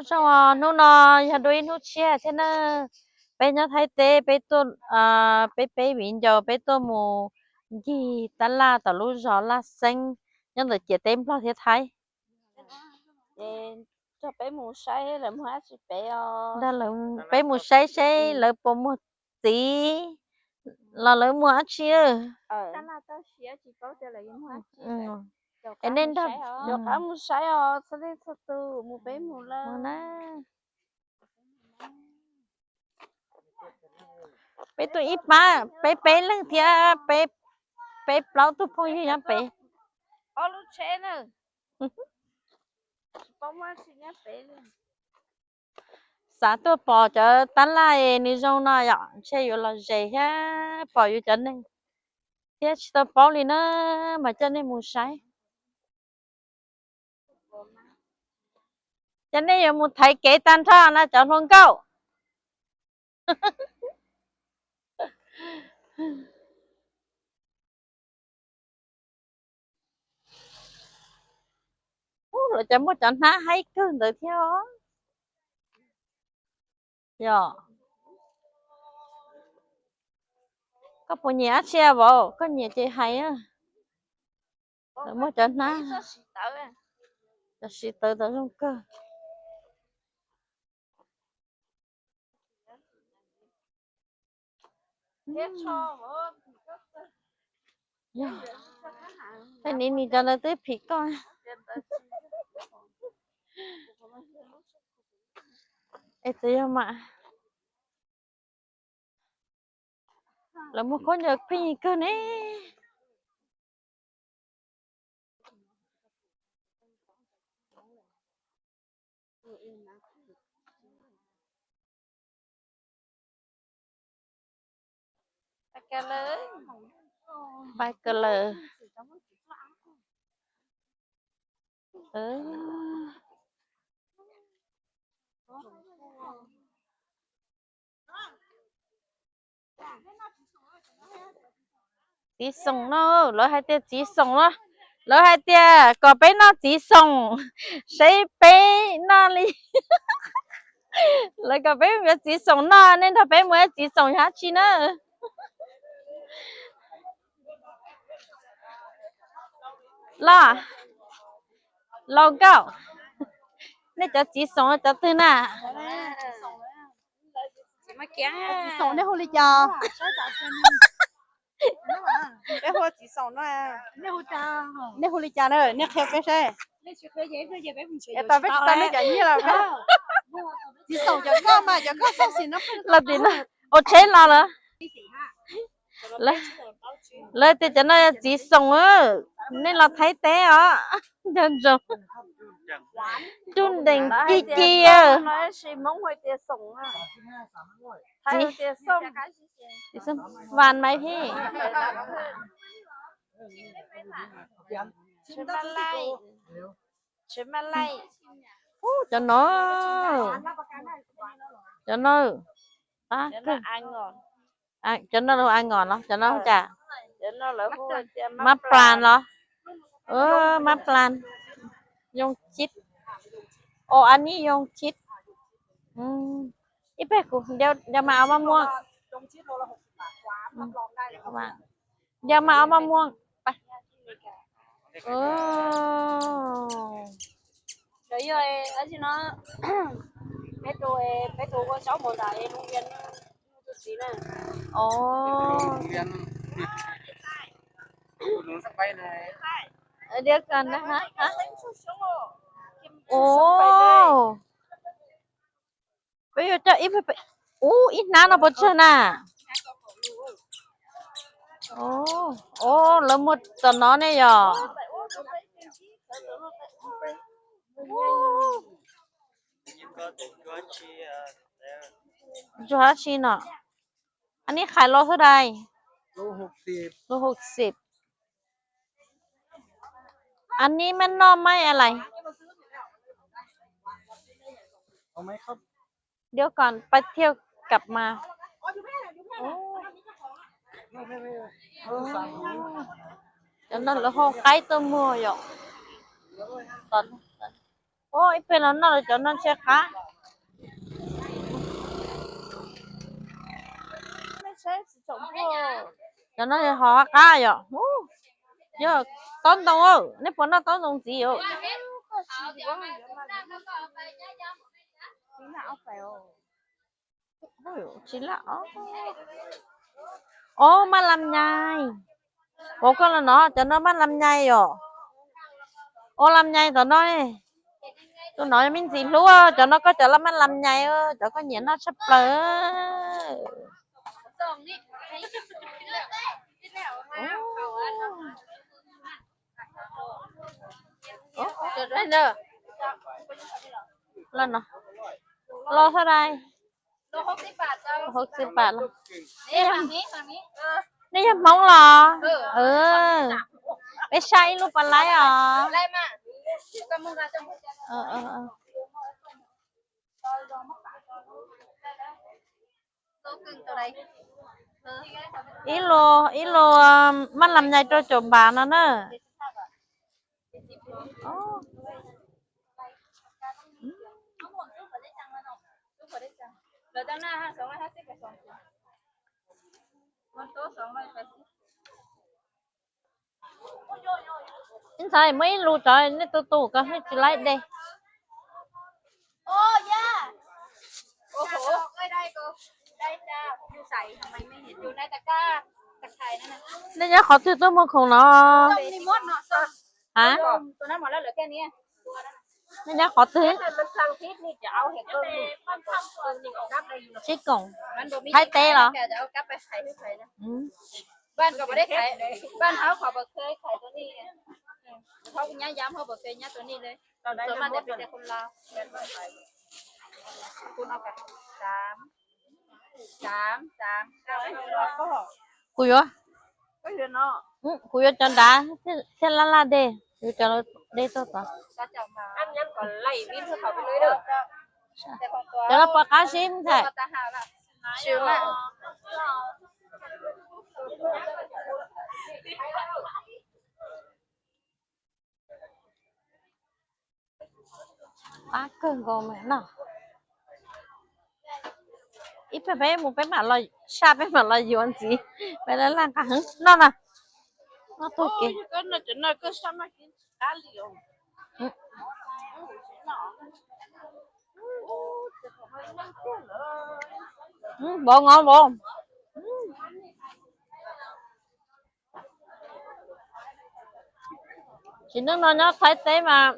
Zoo, hnub no yog dua ib hnub tshiab thiab na. Peb nyob Thaib teb, peb tuaj, peb peb viv ncaus peb tuaj mus ncig tab laj tom lub zos Laj Xeeb, nyob ntawm ciam teb Nplog thiab Thaib. Peb mus saib lawv muag dab tsi pem os. Peb mus saib seb lawv puas muag txiv los lawv muag dab tsi. Es nej nrog, mus saib os, txhua leej txhua tus mus peb mus lawm. Peb tuaj ib pab, peb peb leeg thiab, peb plaub tug phooj ywg nyob pem. Ob lub tsheb na. Xav tuaj pom cov tab laj nws zoo no yom, ntshe yuav lom zem thiab pom yus cov neeg thiab tsis tau paub li na, mas coj nej mus saib. Ces nej yuav mus thaiv kev tag nrho na cov hluas nkauj. Ub, lawv cov muaj cov hnab haib kawg ntawd thiab os. Yog koj puas nyiam dab tsi vauv? Koj nyiam ces hais. Lawv muaj cov hnab, cov siv tawv tau zoo kawg. Tej nim nim cov ntawd twb phim koj. Es txawm yog mas, lawv muag khaub ncaws pheej kawg ne. Pais kawg lawm. Txiv xoom no, lawv hais tias txiv xoom no, lawv hais tias kom peb noj txiv xoom, seb peb noj li. Lawv kom peb mus yuav txiv xoom noj, nej nrog peb mus yuav txiv xoom yog dab tsi na? Los, laus nkauj, nej cov txiv xoom cov twg na? Txiv xoom nej hu li cas? Peb hu txiv xoom no. Nej hu li cas na? Nej qhia peb saib. Es tau peb tsis tau nej cov nyiaj los peb, txiv xoom cov koj mas cov koj xauj xim no. Los tim no, ua tsheb los lawm. Lawv tias cov no yog txiv xoom, nej los Thaib teb os. Nco ntsoov, nruj nrees ci ci. Vas maiv thiab. Ub, cov no, cov no, cov no lawv hu a ngos los, cov no hu cas? Mab plas los? Mab plas, yoo chib. Ua, a nib yoo chib. Ib peb kuv, ntiav mas ua maj muaj. Ntiav mas ua maj muaj. Ub, peb yuav coj ib, ub, ib hnab no puas tsawg na? Ub, lawv muag tom no ne yog. Ntsuag dab tsi no? Anib qhais los xwb dais. Lus hauv xim. Anib maj noj maj a lais. Điêu còn phải thiêu cặp mà. Cov no lawv hu qaib tuaj muag yom. Ib pliag no noj cov no ntshe qab. Cov no ho qab yom. Yog taub ntoo, nej puas noj taub ntoo ntxiv os? Tsis laj. Ob, maj lam nyai. Ua koj los no cov no maj lam nyai os. Ua lam nyai tom no. Tus no me ntxim hlub, cov no koj cov los maj lam nyai, cov koj nyiam noj tshaj plaws. Los no, los txhob dai. Hauv txiv pam los. Nej yog Hmoob los? Peb saib ib lub pas laib os. Ib lus, ib lus maj lam nyai rau caum npas no na. Ib ntxhais muab ib lus rau nej tu tu kom thiaj tsis laib dej. Nej nyob qhov twg tuaj muag khoom no? Ha? Nej nyob qhov twg? Tsib Koom, Thaib teb los? Kuv yuav, kuv yuav cov nrad thiaj laj laj dej, yuav cov dej tuaj tod. Cov no puas qab zib ntxhais? Qab kawg nkaus mas no. Ib pliag peb mus peb mam los saj, peb mam los yuav ntxiv, peb laj laj nqa heev no na. Noj tuag kev. Vauv, vauv. Tsis, hnub no nyob Thaib teb mas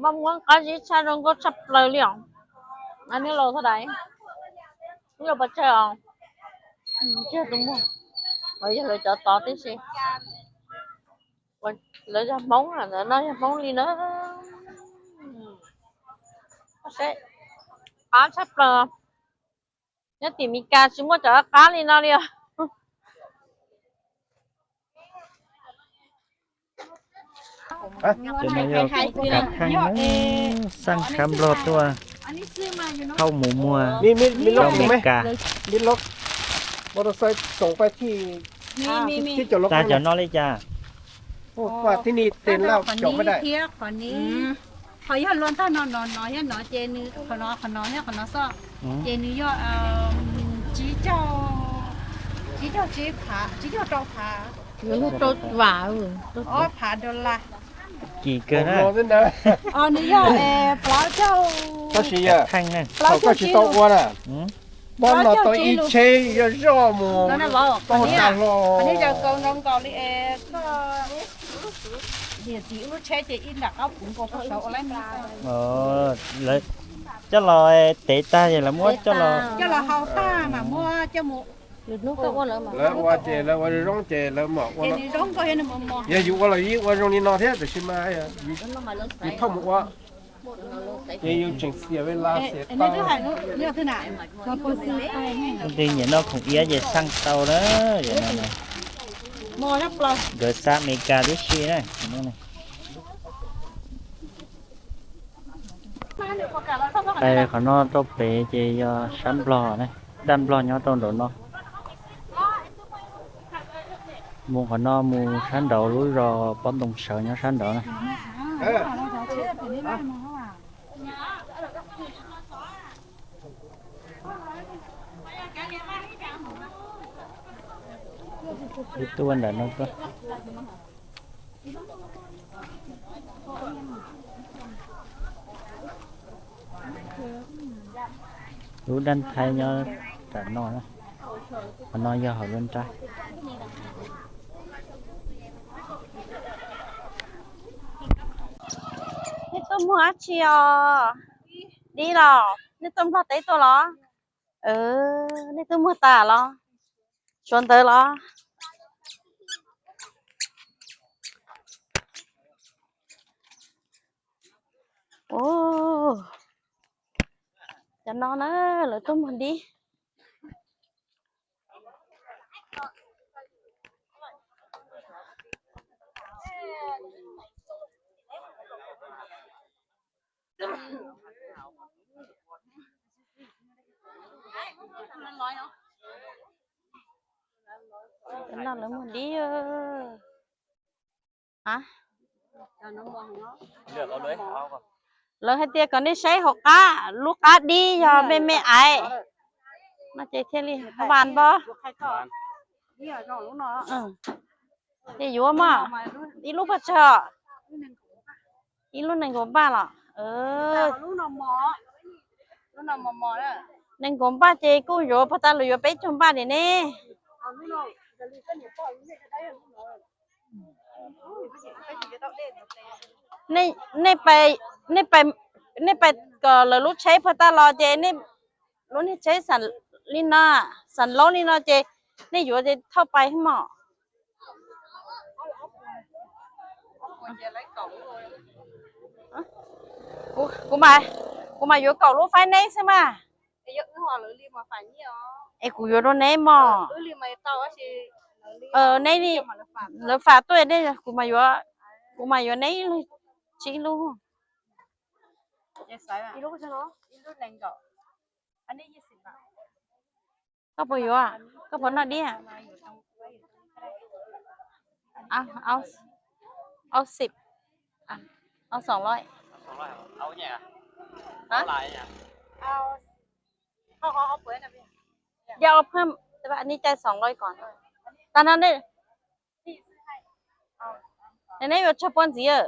maj muab qab zib tshaj zoo nkauj tshaj plaws li os. Neb los thaij dais, wb los pov tseg os. Tsis yog tus muag, yog lawv cov tod tib si. Lawv yog Hmoob, lawv no yog Hmoob li na. Qab tshaj plaws. Nyob tim Meskas tsis muaj cov qab li no li os. Cov no yog kav theej, xaj sab Nplog tuaj thauj mus muag rau Meskas. Tag cov no li cas? Qhov yog luag ntag no, no, no, yog no ces nws qhov no, qhov no, yog qhov no xwb. Ces nws yog tsib caug, tsib caug, tsib caug rau phav, ob phav dollar. Kim kawg na. Nws yog plaub caug, tab sis yog thaum koj tsis tau ua na, mob no tau ib tsheb zoj zoj mus, tau tas hlo. Qhov no zoo nkaus li es koj niam txiv wb lub tsheb ces ib nram qab puv nkaus koj saud ua laib. Coj los tev tag es lawv muab coj los, coj los hau tag mas muab coj mus. Lawv ua ces lawv ua zoo ces lawv mam ua. Yog yus ua los yus ua zoo li no thiab, tiam sis mas yus thauj mus ua ces yus tseem xiam ve las xiam tau. Leej twg nyiam noj khoom iab ces xaj tau na. Nkawd xa Meskas tib si na. Qhov no rau pem ces yog sab Nplog ne, daj Nplog nyob rau nraum no. Mus qhov no mus sab nraud lub zos Pob Ntoo Sawv nyob sab nraud na. Ib tug ntawm no tuaj. Lub dab thaib nyob tam no, qhov no yog hauv lub nrab. Nej tuaj muag dab tsi os? Dib los? Nej tuaj Nplog teb tuaj los? Nej tuaj muag tas los? Suav ntawv los? Cov no na, lawv tuaj muag dib. Cov no lawv muag dib. Lawv hais tias kom nej saib hauv qab, lub qab dib yog me me aiv no ces thiaj li vas npog. Ces yuav mas, ib lub pes tsawg? Ib lub nees nkaum npaj los? Nees nkaum npaj ces kuj yuav, puag ta lawv yuav peb caug npaj li ne. Nej, nej pais, nej pais, nej pais kom lawv lub tsheb puag ta los ces lub niag tsheb li no, xam laub li no ces nej yuav ces thauj pais mog. Kuv, kuv mas yuav kaum lub faib neb xwb mas. Es kuv yuav rau neb mog. Neb, lawv fam tuaj, kuv mas yuav, kuv mas yuav neb ib leeg tsib lub. Koj puas yuav? Koj puas noj dib? Au xib, au xoom loj. Yog au phaj, nej cai xoom loj kom. Tas no, neb yuav tsawg pua ntxiv?